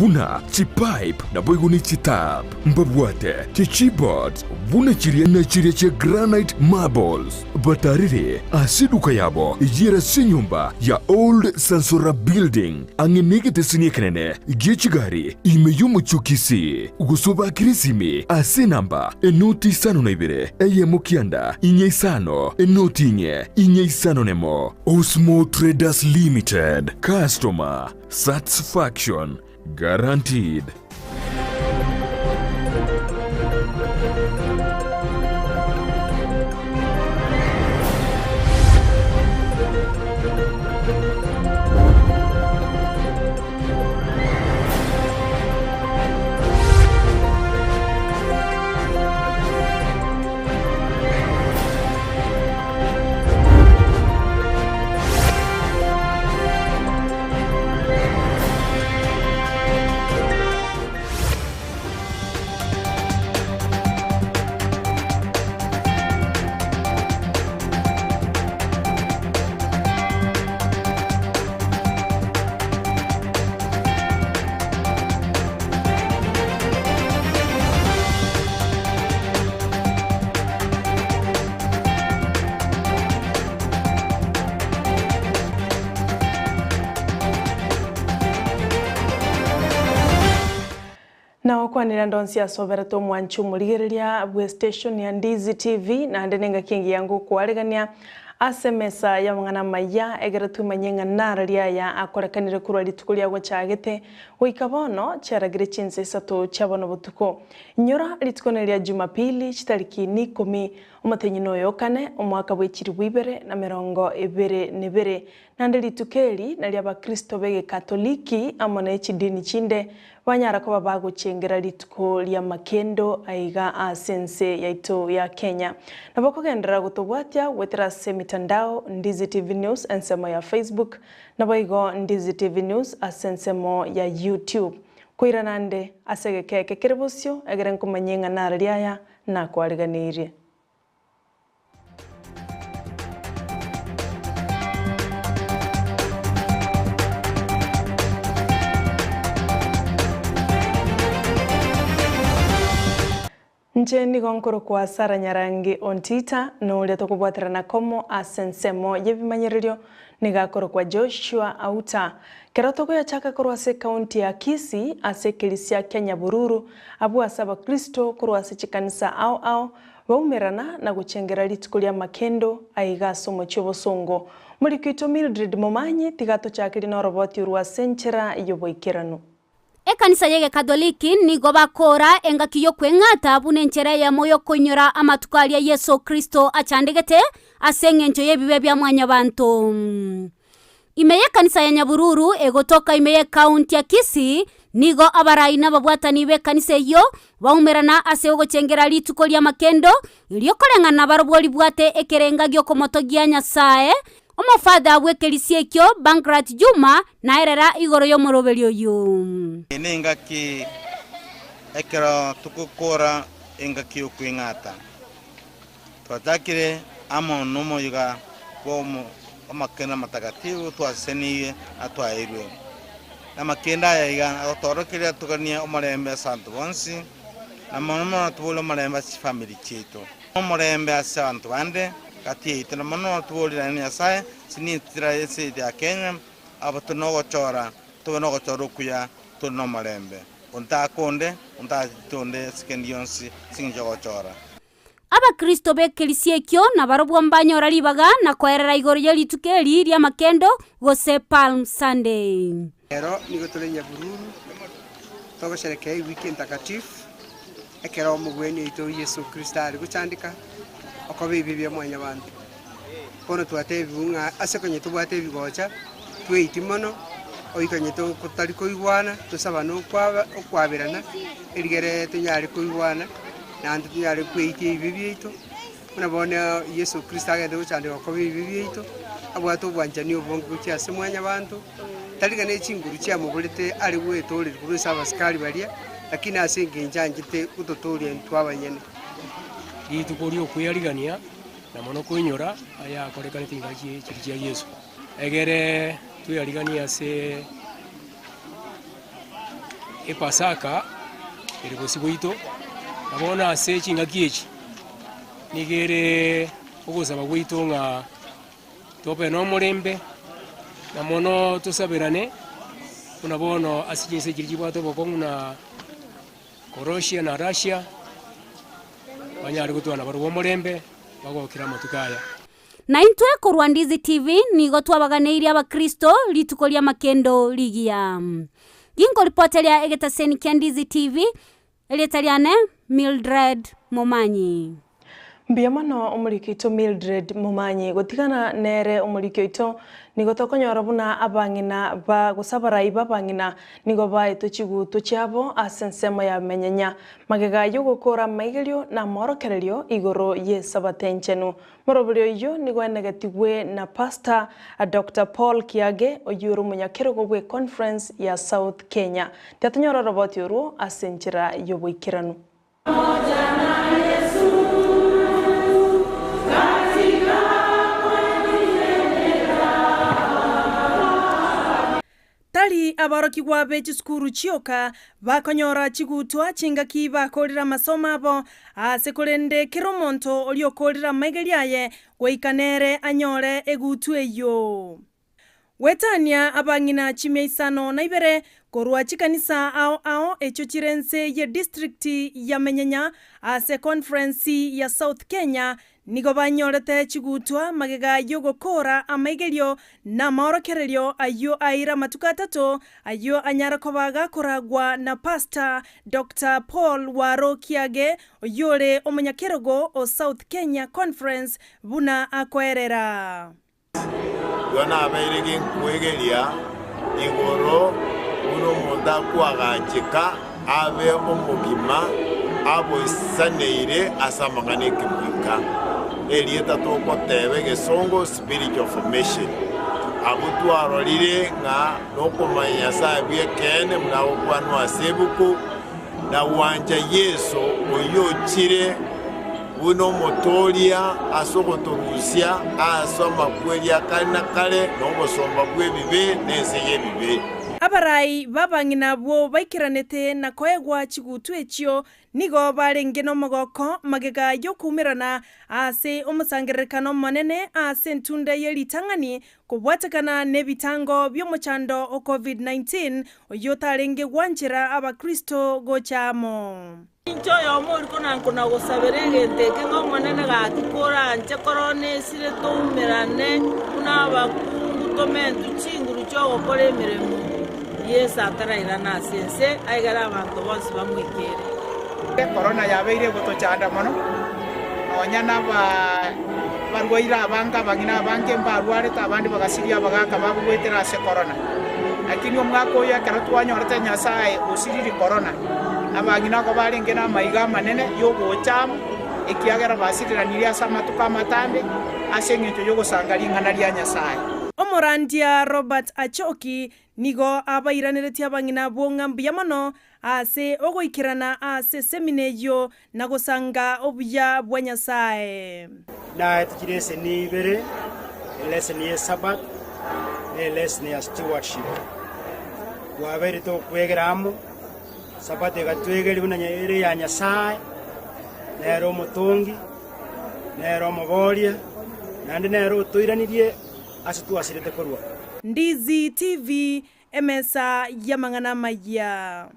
buna chipipe naboigo ne chitap. Mbabwate chichipboards buna chiria na chiria chia granite marbles. Batarire ase eduka yabo eyio ere ase enyomba ya Old Sansora Building ang'e negeteseni ekenene gie chigari ime y'omochie o Kisii. Gose obakire esimi ase enamba enoti isano na ibere eyemo kianda inye isano enoti inye inye isano nemo. Osmo Traders Limited, Customer Satisfaction Guaranteed. Na okwanera ndonsi asoberete omwanchi omorigereria bwe station ya Ndizi TV naende nengaki engiya ngokwaregania ase emesa y'amang'ana amaya egere twimanye ng'a narari aya akorekanire korwa rituko ria gochagete goika bono chiaragire chinsa isato chia bono botuko. Inyora rituko neria Jumapili chitariki nikomi Omotenyi noyo o kane, omwaka bwe chilifu ibere na merongo ebere nebere. Naende rituko eri nario abakristo b'Egekatoliki amo ne chidini chinde banyara koba bagochengera rituko ri'amakendo aiga ase ense yaito ya Kenya. Nabo kogenderera gotobwatia goetera ase emitandao Ndizi TV News ensemo ya Facebook, naboigo Ndizi TV News ase ensemo ya YouTube. Koirana nde ase egeka eke kere bosio egere nkomanyie ng'a narari aya Nakwariganirie. Inche nigo nkorokwa Sarah Nyarangi Ontita, na oria tokobwaterana komo ase ensemo y'ebimanyererio nigo akorokwa Joshua Auta. Kero togoyachaka korwa ase ekaunti ya Kisii ase ekerisia kia Nyabururu, Abwo ase Abakristo korwa ase chikanisa ao ao baumerana na gochengera rituko ri'amakendo aiga ase omochie obosongo. Moriki oito Mildred Momanyi tiga atochakerie noroboti orwo ase enchera y'oboikeranu. Ekanisa y'Egekatoliki nigo bakoora engaki y'okweng'ata buna enchera eyemo y'okoinyora amatuko aria Yeso Kristo achandegete ase engencho y'ebibe bia mwanyabanto. Ime y'ekanisa ya Nyabururu egotoka ime y'ekaunti ya Kisii, nigo abarai na ababwatani b'ekanisa eyio baumerana ase ogochengera rituko ri'amakendo, erio koreng'ana barobwo ribwate ekerenga gi'okomotogia Nyasae. Omofather bw'ekerisia ekio, Bankrat Juma, naerera igoro y'omoroberio oyio. Eye nengaki ekero togokora engaki y'okweng'ata. Twachakire amo nomoyega bw'amakendo amatagatifu twasesenirie na twaeirwe. Namakendo aya iga agotoorokereria toganie omorembe ase abanto bonsi, na mono mono tobore omorembe ase chifamiri chiaito. Omorembe ase abanto bande gati yaito, na mono mono toborirane na Nyasae ase nintira y'ense yaito ya Kenya, abo tore nogochora, tobe nogochora okuya tore nomorembe. Ontakonde, ontatonde ase kende gionsi ase engencho y'ogochora. Abakristo b'ekerisia ekio nabarobwo mbanyora ribaga na koerera igoro ye rituko eri ri'amakendo, gose Palm Sunday. Ero nigo tore nyabururu, togosherekea ewiki entakatifu, ekero omogwenia oito Yeso Kristo are gochandeka okoba ebibe bia mwanyabanto. Bono twatebigwe ng'a ase konya tobwate ebigocha, tweiti mono, oikanye totari koigwana, tosabane okwaba okwaberana, erigere tonyare koigwana, naende tonyare kweitia ebibe biaito, buna bono Yeso Kristo agende gochandeka koba ebibe biaito, abwate obwanchani obonge gochia ase mwanyabanto, tari ng'a ne chinguru chiamoborete are goetoreria korwa ase abasikari baria, lakini ase engencho anchete gototooria intwe abanyene. Rituko ri'okweyarigania na mono koinyora ayakorekanete chingaki chiria chia Yeso, egere tweyariganie ase. Epasaka ere bosio bwaito, na bono ase chingaki echi nigo ere ogosaba gwaito ng'a tobe nomorembe, na mono tosaberane, buna bono ase chinse chiria chibwate obokong'u na Croatia na Russia, banyare gotwana barobwo omorembe, bagokire amatuko aya. Na intwe korwa Ndizi TV nigo twabaganeirie abakristo rituko ri'amakendo rigiya. Ginkoripoteria egetaseni kia Ndizi TV, erieta riane Mildred Momanyi. Mbuya mono omoriki oito Mildred Momanyi. Gotigana nere omoriki oito nigo tokonyora buna abang'ina ba gose abarai b'abang'ina nigo baetwe chiguto chiabo ase ensemo ya menyenya magega y'ogokora amaigerio na amorokererio igoro y'Esabato enchenu. Morobori oyio nigo enegetigwe na Pastor Doctor Paul Kiage oyio ore omonyakerogo bw'econference ya South Kenya. Tiatonyora oroboti orwo ase enchera y'oboikeranu. Tari aborokigwa be chisukuru chioka bakonyora chigutwa chingaki bakorire amasomo abo, aase korende kera omonto oria okorire amaigerio aye goika nere anyore egutwa eyio. Gwetania abang'ina chimia isano na ibere korwa chikanisa ao ao echio chire nse ye district ya Menyenya ase conference ya South Kenya Nigo banyorete chigutwa magega y'ogokoora amaigerio na amaorokererio ayio aire amatuko atato, ayio anyare koba gakoragwa na Pastor Doctor Paul Waro Kiage, oyio ore omonyakerogo o South Kenya Conference buna akoerera. Igo nabeire ginkwegeria igoro buna omonto akoagacheka abe omogima aboisaneire ase amang'ana 'ekemoika, erieta togoteba egesongo spiritual formation. Abwo twarorire ng'a nokomanya Nyasae bw'ekeene buna agokwanwa ase ebuku, na gwancha Yeso oyio ochire buna Omotooria ase ogotorusia aase amakweri a kare na kare, na obosomba bw'ebibe, na ense y'ebibe. Abarai b'abang'ina abwo baikeranete na koegwa chigutu echio nigo barenge nomogoko magega y'okoumerana ase omosangererekano omonene ase entunda ye ritang'ani kobwatekana nebitango bi'omochando o Covid-19 oyio otarenge gwanchera abakristo gocha amo. Inche oyomo oria konankona-gosabera egento eke ng'a Omonene gaki koranche korona esire toumerane buna abakungu tomentwe chinguru chi'ogokora emeremo, Yeso atarairana ase ense aigere abanto bonsi bamoikere. Ekorona yabeire egotochanda mono, nonya nabarwaire abange, abang'ina abange mbarwarete, abande bagasiria abagaaka babo goetera ase korona. Lakini omwaka oyo ekero twanyorete Nyasae osiriri korona, Abang'ina oko barenge namaiga amanene y'ogocha amo, ekiagera basiriranirie ase amatuko amatambe ase engencho y'ogosanga ring'ana ria Nyasae. Omorandia Robert Achoki nigo abairaneretie abang'ina abwo ng'a mbuya mono ase ogoikerana ase esemina eyio na gosanga obuya bwa Nyasae. Naete chileseni ibere, eleseni y'Esabato na eleseni ya stewardship. Twabeire tokwegera amo, Sabato egatwegeria buna ere ya Nyasae, nere omotongi, nere omoboria, naende nere otoiranirie ase twasirete korwa. Ndizi TV, emesa y'amang'ana amayia.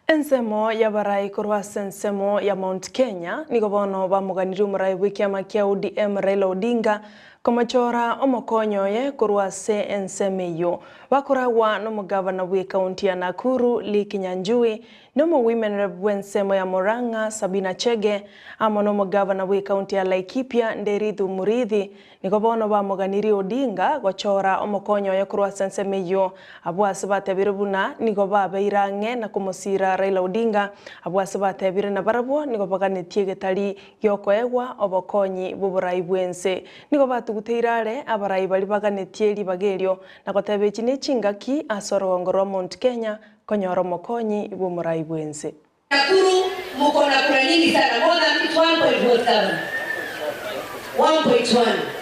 Ensemo y'abarai korwa ase ensemo ya Mount Kenya nigo bono bamoganirie omorai bw'ekiama kia ODM Raila Odinga komochora omokonyi oye korwa ase ensemo eyio. Bakoragwa nomogavana bw'ekaunti ya Nakuru Lee Kinyanjui, na omowomen rep bw'ensemo ya Murang'a Sabina Chege, amo nomogavana bw'ekaunti ya Laikipia Nderitu Muriithi Nigo bono bamoganirie Odinga gochora omokonyi oye korwa ase ensemo eyio. Abwo ase batebire buna nigo babeire ang'e na komosiira Raila Odinga. Abwo ase batebire nabarabwo nigo baganetie egetari giokoegwa obokonyi bw'oborai bw'ense. Nigo batuguteire are abarai baria baganetie ribaga erio na goteba echi nechingaki ase orogongo rwa Mount Kenya konyora omokonyi bw'omorai bw'ense. Nakuru muko na kura nyingi sana more than 1.1 governor 1.1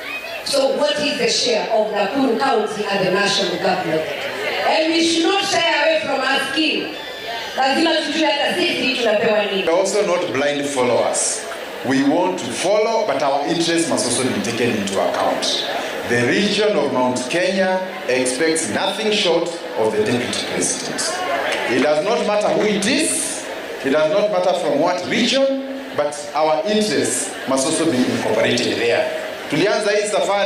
so what is the share of Nakuru county at the national government and we should not shy away from asking. maskini, lazima tujue hata sisi tunapewa nini. We are also not blind followers. We want to follow, but our interests must also be taken into account. The region of Mount Kenya expects nothing short of the deputy president. It does not matter who it is, it does not matter from what region, but our interests must also be incorporated there. Tulianza hii safari.